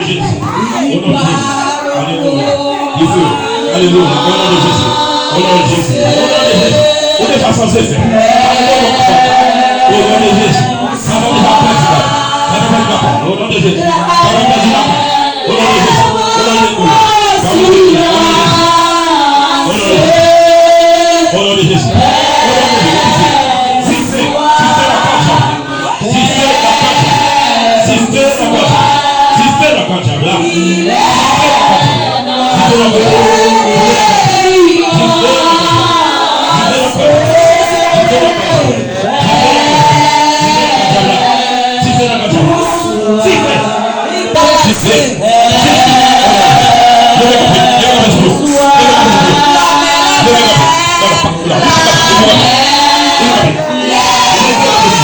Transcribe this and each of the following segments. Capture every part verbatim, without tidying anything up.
Jezi. O non de Jezi. Alelouya. Dife. Alelouya. O non de Jezi. O non de Jezi. O non de Jezi. Ou deja san zefè. O non de Jezi. Satan deja pèdi batay. Satan pèdi batay. O non de Jezi. Satan pèdi batay. O non de Jezi. O non de Jezi. O non de Jezi. O non de Jezi. O non de Jezi. Dife. Dife. Dife. Dife nan kòdja. Dife nan kòdja. Dife nan kòdja. Dife nan kòdja. Dife nan kòdja. Dife nan kòdja. Dife nan kòdja. Dife nan kòdja. Dife. Dife. Dife. Leve kanpe. Leve kanpe sou yo. Leve kanpe sou yo. Leve kanpe. Leve kanpe.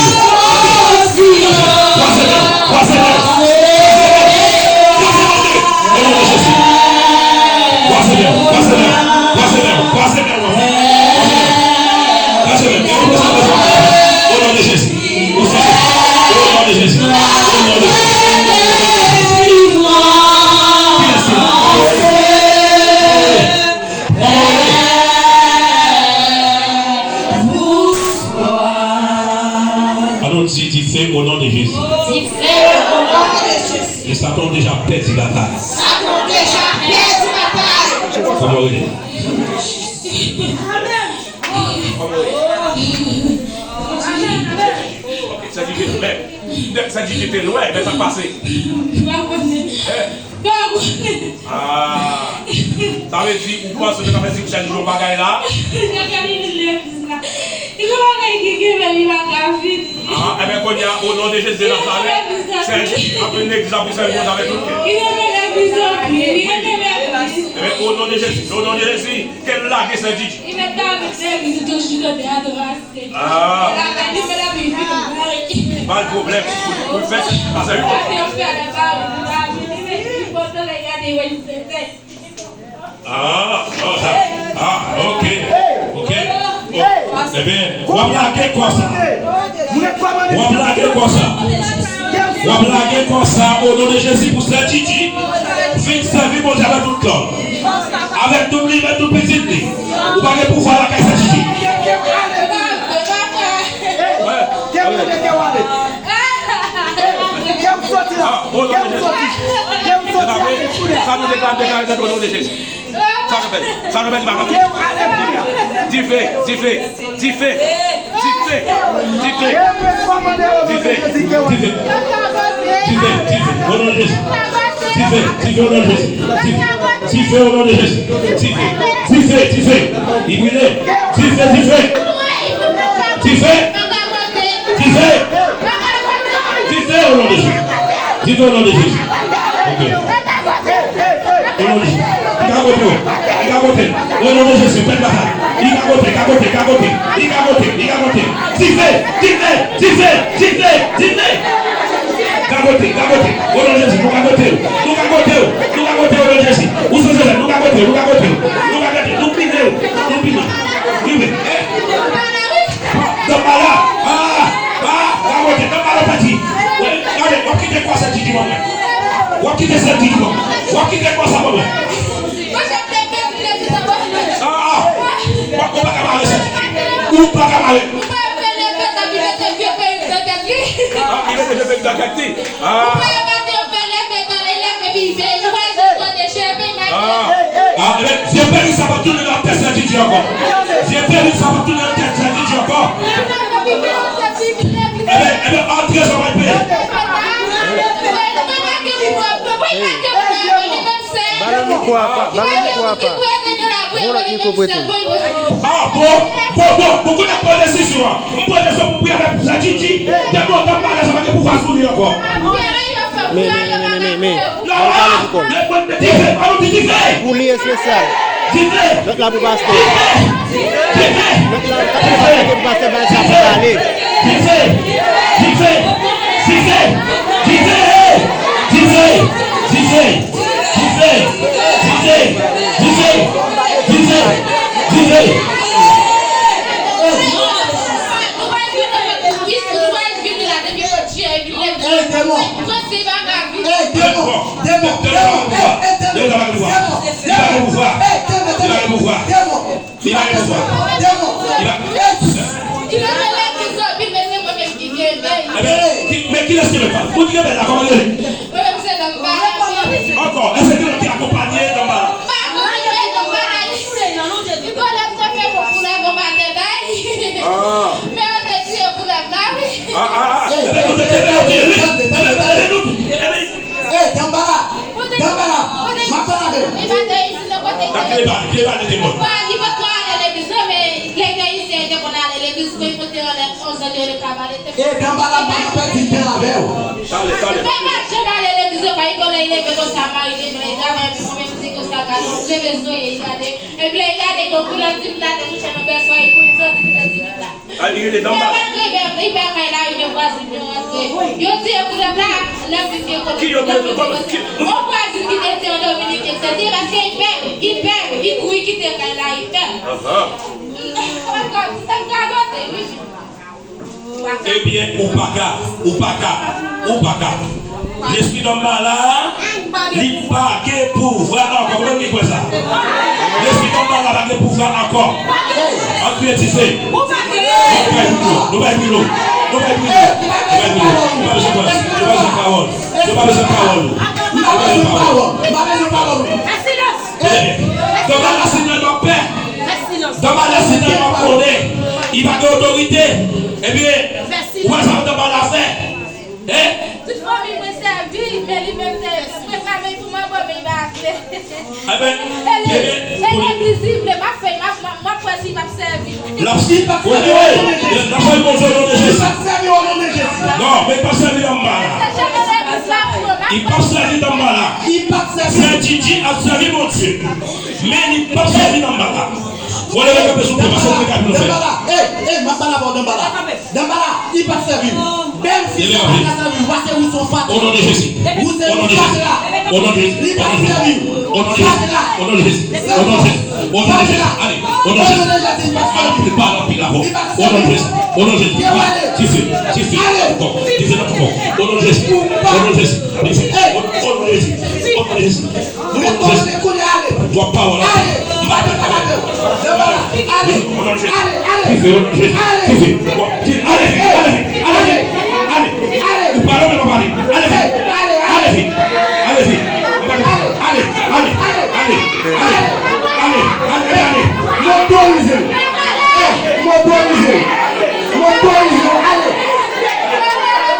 Anon di dife o non de Jezi. Dife o non de Jezi. E Satan deja pèdi batay. Satan deja pèdi batay. Kòman w rele? Ok, sa di ke, men, sa di ke te lwen, men sa k pase. Ah, sa vle di ou panse ke ta fè di chèn yon bagay la? Li pa ka vin legliz la. Li gon bagay ki kenbe li pa ka vini. Ah, ebyen kounye a, o non de Jezi de Nazarèt, sèl, anpil legliz la pou sèl Bondye avèk tout kè. Li renmen legliz anpil, li renmen legliz. Ebyen, o non de Jezi, o non de Jezi, ke l lage Sent Djidji. Li mèt lage legliz, toujou tande adorasyon. Ah. Pa gen pwoblèm. Ou fè sa, sa yo. Ah, ah, ah, ok. Ok. Bon. Ebyen, w ap lage kò sa. W ap lage kò sa. W ap lage kò sa o non de Jezi pou Sent Djidji vin sèvi Bondye avèk tout kè l, avèk tout li menm, tout pitit li. Ou pa gen pouvwa lakay Sent Djidji. Kè m rete, kè w ale. Kè m soti la. Kè m soti. Kè m soti. Sa nou deklare, deklare nan non de Jezi. Sa nou fè? Sa nou fè? Li pa kapab. Dife, dife, dife, dife, dife, dife, dife, dife, o non de Jezi. Dife, dife, o non de Jezi. Dife, dife, o non de Jezi. Dife, dife, dife. Li brile. Dife, dife. Dife. Dife. Dife, o non de Jezi. Dife, o non de Jezi. Ok. O non de Jezi. Li gagote w. Li gagote. O non de Jezi, pèp la. Li gagote, gagote, gagote. Li gagote, li gagote. Dife, dife, dife, dife, dife. Gagote, gagote. O non de Jezi, nou gagote w. Nou gagote w. Nou gagote w, o non de Jezi. Ou sanze lè, nou gagote w, nou gagote w. Nou gagote w, nou pile w. Nou pile. Nou pile. Dòm pa la. Ah, ah, gagote, dòm pa la pati. Gade, w ap kite kò Sent Djidji ban mwen. W ap kite Sent Djidji ban mwen. W ap kite kò sa ban mwen. Ah, ah. Ou pa ka mare Sent Djidji. Ou pa ka mare. Ah, li mete vye perik nan tèt li. Ah. Ah, men vye perik sa p ap tounen nan tèt Sent Djidji ankò. Vye perik sa p ap tounen nan tèt Sent Djidji ankò. Ebyen, ebyen, antre sa w pral peye. Ba l mikwo a pa, ba l mikwo a pa. Yon lòt mikwo prete m. Ah, bon, bon, bon, bon, kounye a m pran desizyon an. M pran desizyon pou m priye avèk Sent Djidji. Depi w t ap pale, sa pa gen pouvwa sou li ankò. Men, men, men, men, men, men. Ann pale pou kò l. Pou li espesyal. Lòt la pou pastè. Lòt la pou pastè, bay sa pou pale. Hey, demon! Demon! Pouvwa. Li pa gen pouvwa. Li pa gen pouvwa. Li pa... Li pa gen legliz anpil, men se mwen menm ki gen bèl. Ebyen, ki, men kilès ki gen bèl la? Moun ki gen bèl la, kòman li rele? Mwen menm se Danmbala. Ankò, èske gen lòt ki akonpanye Danmbala? M pa akonpanye Danmbala. Li vòlè m nan fè pou la bon maten bay. Men yo te tiye pou la la, wi. Ah, ah, ah. Ebyen, nou te tiye, nou te tiye, wi. Ebyen, ebyen, nou, ebyen, Ey, Danmbala! Danmbala! M ap pale avè w! Gade, gade, gade, gade, gade. Ey, Danmbala, m pa nan pèdi tan avè w! Epi lè l gade yon koulè, li di konsa, gade, leve zoye, li gade. Epi lè li gade yon koulè, ti m gade, mouche nan bèswa, epi li soti, li te di m la. A, li rete Danmbala. Yo pa kay la, yo gen vwazin yo rantre. Yo tiye koulè la, lè vin gen kote ki te kote. Yon vwazin ki te di an Dominiken, se te paske li pè, li pè, li kouri kite kay la, li pè. Ahan. Sa m ka, sa m ka note, wi. Ebyen, ou pa ka, ou pa ka, ou pa ka. Lespri Danmbala, li pa gen pouvwa ankò. Konbyen ki kwè sa? Lespri Danmbala pa gen pouvwa ankò. An kriye dife. Nou pa bay bri nou. Nou pa bay bri nou. Nou pa bay bri nou. Nou pa bezwen kwè. Nou pa bezwen pawòl. Nou pa bezwen pawòl. Nou pa bezwen pawòl. Nou pa bezwen pawòl. Ebyen, Danmbala se nan yon pè. Danmbala se nan yon konnen. Li pa gen otorite. Ebyen, ou wè sa Danmbala fè? Hein? Tout fanmi mwen sèvi, men li menm te reklame pou mwen, bon, men li pa vle. Ebyen, e li, ebyen, e li di si vle, m ap fè, m ap, m ap, m ap wè si m ap sèvi. L ap, si l pa sèvi w, o non de Jezi. L ap sèvi Bondye o non de Jezi. Li p ap sèvi w o non de Jezi. Non, men li p ap sèvi Danmbala. Li p ap sèvi Danmbala. Li p ap sèvi. Sè Djidji ap sèvi Bondye. Men li p ap sèvi Danmbala. Bon, leve kanpe sou pye, paske ou te ka pou nou fè. Danmbala, ey, ey, m ap pale avè w, Danmbala. Danmbala, li p ap sèvi w. Menm si sa pa ka sèvi w, pase wi son fatra. O non de Jezi. Ou se yon fatra. O non de Jezi. Li p ap sèvi w. O non de Jezi. O non de Jezi. O non de Jezi. O non de Jezi. Ale. O non de Jezi. Ale, pale anpil avè w. O non de Jezi. O non de Jezi. Dife. Dife. Dife nan kò. Dife nan kò. O non de Jezi. O non de Jezi. Dife. O non de Jezi. O non de Jezi. Mwen konnen kounye a ale. Dwa pawòl la. Ale. M pa t ap pale avè w. Danmbala. Ale. Ale, ale. Dife, o non de Jezi. Dife. Ale. Ale, ale, ale, ale. Ale. Ou pale, ou pa pale. Ale vit. Ale, ale. Ale vit. Ale, ale, ale, ale. Ale, ale, ale, ale. Motorize. Ey, motorize. Motorize. Ale.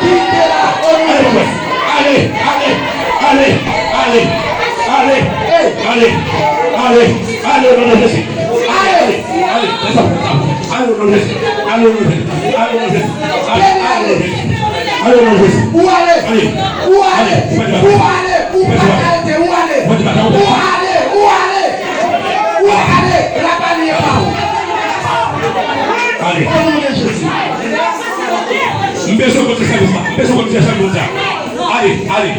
Kite la, o non de Jezi. Ale, ale, ale, ale, ale, ale, ale, ale, ale, o non de Jezi. Ale, ale, ale, ale, o non de Jezi. Ale, o non de Jezi. Ale, o non de Jezi. Ale, ale, o non de Jezi. Ale, ale, o non de Jezi. Ou ale. Ale. Ou ale. Ou ale. Ou pa ka rete. Ou ale. Ou ale. Ou ale. Ou ale. Lapali e pa ou. Ale. O non de Jezi. M bezwen konn ti sèvis la. M bezwen konn ti sèvis la. Ale, ale.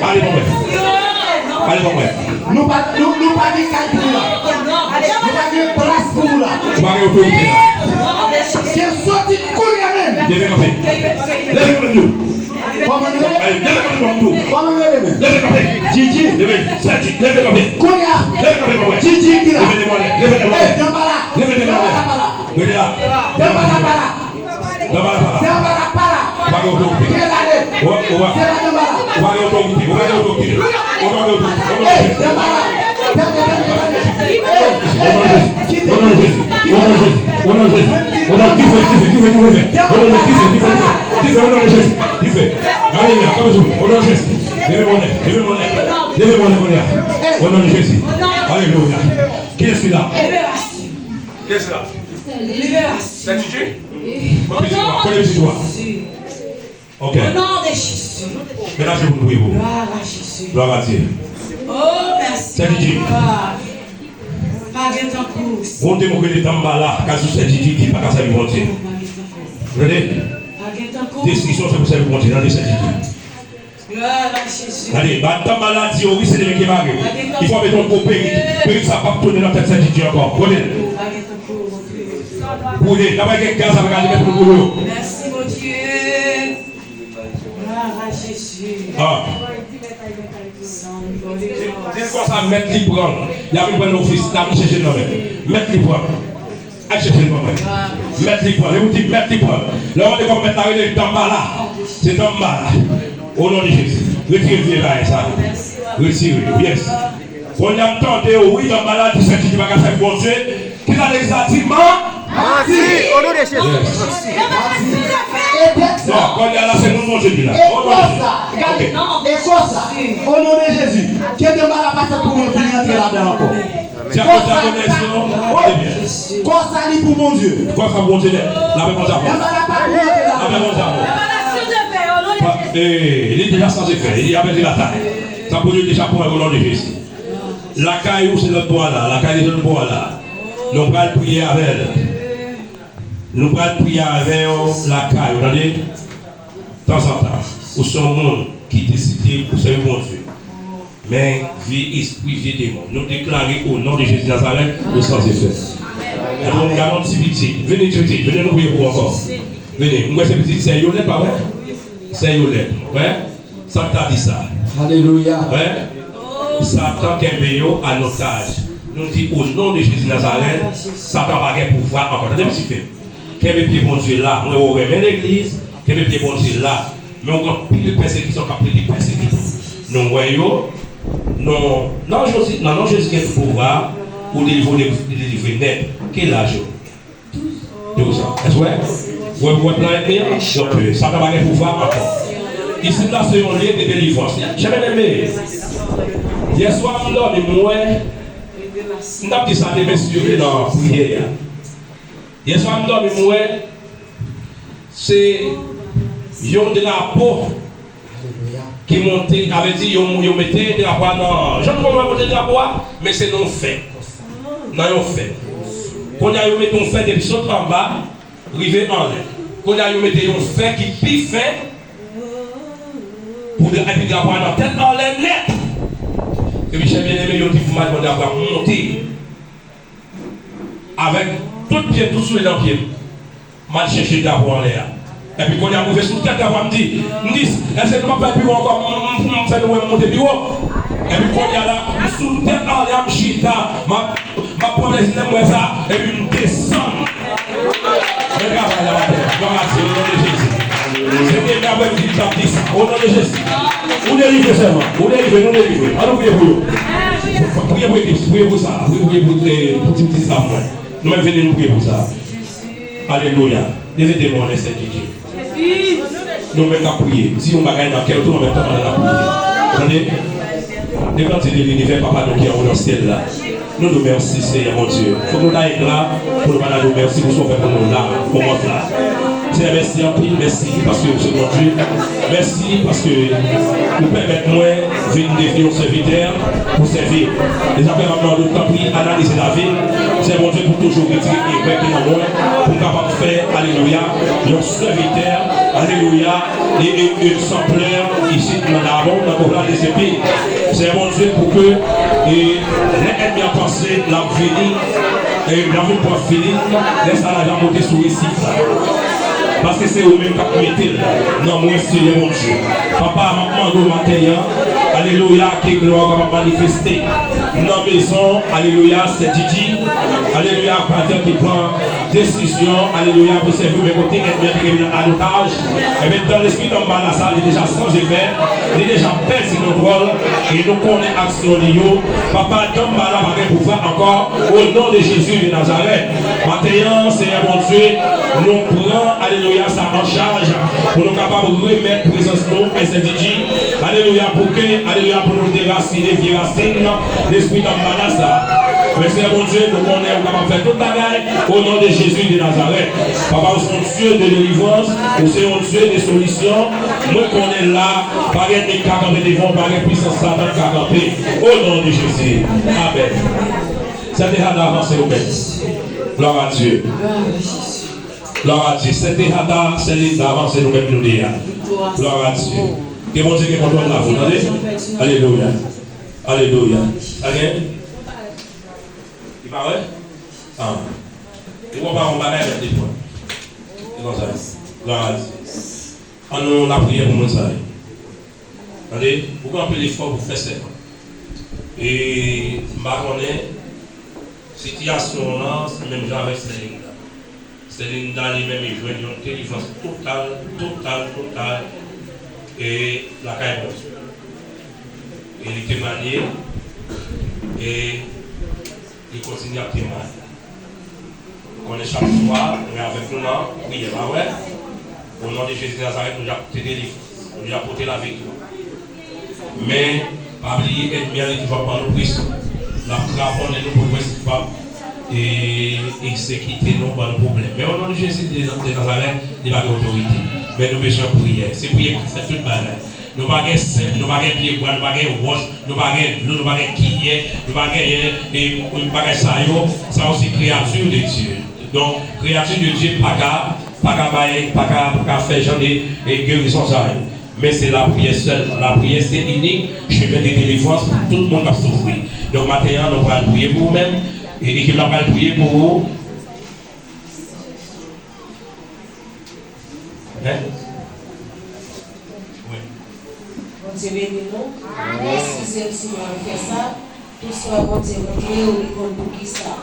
Ale, papa. Ale, papa. Nou pa, nou, nou pa gen kay pou ou la. Nou pa gen plas pou ou la. Ou pa gen otorite la. Se soti kounye a menm. Leve kanpe. Leve kanpe nou. Kòman nou rele? Ale, leve kanpe nou tou. Kòman nou rele menm? Leve kanpe. Djidji. Leve. Sè Djidji, leve kanpe. Kounye a. Leve kanpe, papa. Djidji ki la. Leve de mwen. Leve de mwen. Ey, Danmbala. Leve de mwen. Danmbala pa la. Rete la. Danmbala pa la. Danmbala pa la. Danmbala pa la. Ou pa gen otorite. Ou pa gen otorite. Ou pa gen otorite. Ou pa gen otorite. Ou pa gen otorite. Ou pa gen otorite. Ey, Danmbala. Danmbala. Ey, ey, kite. O non de Jezi. O non de Jezi. O non de Jezi. O non de Jezi. O non de Jezi. Dife, dife, dife, dife. O non de Jezi. Dife, dife, dife. Dife, o non de Jezi. Dife. Alelouya. Kanpe sou pye. O non de Jezi. Leve mwen. Leve mwen. Leve mwen kounye a. O non de Jezi. Alelouya. Kiyès ki la? Kiyès ki la? Liberasyon. Sè Djidji? Wi. Kote pitit ou a? Kote pitit ou a? Ok. O non de Jezi. Mete ajenou pou nou priye pou ou. Gloire à Jésus. Gloire à Dieu. Oh, mèsi. Sè Djidji. Papa. Pa gen tankou ou. Gon demon ki rele Danmbala, k al sou Sè Djidji, di pa ka sèvi Bondye. Pa gen tankou ou. Tande? Pa gen tankou ou. Deskisyon se pou sèvi Bondye. Tande, Sè Djidji. Gloire à Jésus. Gade, madanm maladi yo, wi, se li menm ki mare. Li fò mete yon gwo perik. Perik sa p ap tounen nan tèt Sè Djidji ankò. Kote l? Boule, n ap bay kèk gaz avèk alimèt pou nou boule yo. Merci, mon Dieu. Gloire à Jésus. Ah. Di l konsa, mèt li pran l. L ap vin pran l nan ofis, l ap vin chèche l nan men. Mèt li pran l. Al chèche l nan men. Mèt li pran l. E ou di, mèt li pran l. Lè w mande kòm mèt la rele, Danbala. Se Danbala. O non de Jezi. Retire vye bagay sa. Retire. Yes. Kounye a m tande w, wi, Danbala, di Sentidi pa ka sèvi Bondye. Kisa legliz la di? Man? Manti! O non de Jezi. Yes. E tèks la. Non, kounye a la, se moun Bondye ki la. E kò sa, gade, e kò sa. O non de Jezi. Ke Danbala pa fè pou mwen vin rantre ladan ankò. Kò sa, kò sa li pou Bondye. Kò sa Bondye nèt. Lapè Bondye avè w. Danbala pa pou rantre ladan. Lapè Bondye avè w. Pa- Eh, li deja san efè. Li a pèdi batay. Sa Bondye deja pran o non de Jezi. Lakay ou se lòt bò a la, lakay li se lòt bò a la. Nou pral priye avè l. Nou pral priye avè w lakay ou, tande? Tanzantan, ou se yon moun ki deside pou sèvi Bondye. Men vye espri, vye demon, nou deklare o non de Jezi Nazarèt, yo san efè. Gade yon, gade yon ti pitit. Vini, ti pitit, vini nou priye pou ou ankò. Vini, m wè se pitit sè Yolèt, pa vre? Sè Yolèt, wè? Sa k ta di sa. Alelouya. Wè? Satan kenbe yo an otaj. Nou di, o non de Jezi Nazarèt, Satan pa gen pouvwa ankò. Tande m ti fim. Kenbe pye Bondye la. Mwen wè w renmen legliz. Kenbe pye Bondye la. Men w gen anpil pèsekisyon k ap plede pèsekite w. Nou wè yo. Non, nan Jezi, nan non Jezi gen tout pouvwa. Ou delivre, ou delivre nèt. Ki laj ou? Douz an. Èske w wè? W wè, w wè plan ènmi an? Donk, euh, Satan pa gen pouvwa ankò. Isit la, se yon lye de delivrans. Chè byeneme, yèswa m dòmi, m wè, m t ap di sa demen, si Dye vle, nan priyè a. Yèswa m dòmi, m wè, se yon drapo ki monte, sa vle di, yo, yo mete drapo a nan, jan nou konn wè monte drapo a, men se nan yon fè. Nan yon fè. Kounye a, yo mete yon fè depi sot anba, rive anlè. Kounye a, yo mete yon fè ki pi fen, pou dra-, epi drapo a nan tèt anlè nèt. Epi, chè byeneme, yo di pou m al pran drapo a, m monte. Avèk tout pye m, tout soulye nan pye m. M al chèche drapo anlè a. Epi kounye a, m rive sou tèt drapo a, m di, m di, èske nou p ap fè pi wo ankò? M, m, m fè nou wè m monte pi wo. Epi kounye a la, m sou tèt anlè a, m chita, m ap, m ap pran plezi lè m wè sa, epi m desann. Men travay la, maten. Glwa a Dye, o non de Jezi. Se te daprè m ki t ap di sa. O non de Jezi. Ou delivre sèlman. Ou delivre, nou delivre. Ann nou priye pou yo. Priye pou ekip, priye pou sa. Priye, priye pou, eh, pou ti pitit sa pou mwen. Nou menm vini, nou priye pou sa. Alelouya. Leve de men w anlè, Sentidi. Nou menm k ap priye. Di yon bagay nan kè w tou, an menm tan pandan n ap priye. Tande? Legrandi de linivè, Papa nou ki anwo nan syèl la. Nou di w mèsi, Senyè Bondye. Fòk nou ta engra pou nou pa ta di w mèsi pou sa w fè pou nou la, moman sa. Senyè, mèsi anpil, mèsi paske w se Bondye. Mèsi paske ou pèmèt mwen vin devni yon sèvitè pou sèvi. Dezapre m ap mande w, tanpri, analize lavi m, Senyè Bondye, pou toujou retire erè ki nan mwen, pou m kapab fè, alelouya, yon sèvitè, alelouya, e, e, egzanplè isit nan Dayabonm, nan Kovla, Lezepil. Senyè Bondye, pou ke, e, lè ènmi an panse l ap vini, e, l ap vin pran filin, lè sa l ap monte sou resif la. Paske se ou menm k ap mete l nan mwen, Senyè Bondye. Papa, m ap mande w maten an, alelouya, ke glwa w kapab manifeste nan mezon, alelouya, Sentidi, alelouya, Patè ki pran desizyon, alelouya, pou sèvi w, men kote ènmi an te kenbe nan anotaj, ebyen, dan lespri Danbala sa, li deja san efè, li deja pèdi kontwòl, e nou konnen aksyon li yo. Papa, Danbala pa gen pouvwa ankò, o non de Jezi de Nazarèt. Maten an, Senyè Bondye, nou pran, alelouya, sa an chaj, pou nou kapab remèt prezans nou, Sentidi, alelouya, pou ke, alelouya, pou nou derasine vye rasin lespri Danbala sa. Men Senyè Bondye, nou konnen ou kapab fè tout bagay, o non de Jezi de Nazarèt. Papa, ou se yon Dye de delivrans, ou se yon Dye de solisyon. Mwen konnen la, pa gen ènmi k ka kanpe devan w, pa gen pwisans Satan k ka kanpe. O non de Jezi. Amèn. Sète Hada, avanse nou menm. Glwa a Dye. Glwa a Dye. Sète Hada, sète Hada, avanse nou menm nou de a. Glwa a Dye. Ke Bondye gen kontwòl lavi w, tande? Alelouya. Alelouya. Amen. Li pa wè? Ah. Li wè pa yon bagay lè defwa. Se konsa. Glwa a Dye. Ann nou lapriyè pou moun sa yo. Tande, ou gen anpil efò pou fè sèlman. E m pa konnen, sitiyasyon w lan se menm jan avèk Sè Linda. Sè Linda li menm li jwenn yon delivrans total, total, total e lakay Bondye. E li temanye e li kontinye ap temanye. Konnen chak swa, mwen avèk nou nan priyè, pa vre? O non de Jezi Nazarèt, nou ap pote delivrans, nou ap pote laviktwa. Men, pa bliye, ènmi an li toujou ap ban nou presyon. L ap kraponnen nou pou nou res pa e egzekite nou, ban nou pwoblèm. Men o non de Jezi de, de Nazarèt, li pa gen otorite. Men nou bezwen priyè. Se priyè k ap fè tout bagay. Nou pa gen sèl, nou pa gen pyebwa, nou pa gen wòch, nou pa gen dlo, nou pa gen kiyè, nou pa genyen e, e bagay sa yo. Sa yo se kreyati de Dye. Donk, kreyati de Dye pa ka, pa ka bay, pa ka, pa ka fè jan de e gerizon sa yo. Men se lapriyè sèlman. Lapriyè se inik chemen de delivrans pou tout moun k ap soufri. Donk, maten an, nou pral priye pou ou menm. E ekip la pral priye pou ou. Hein? Wi. Bondye beni nou. Eskize m si mwen fè sa. Tout sa Bondye montre ou, li konn poukisa.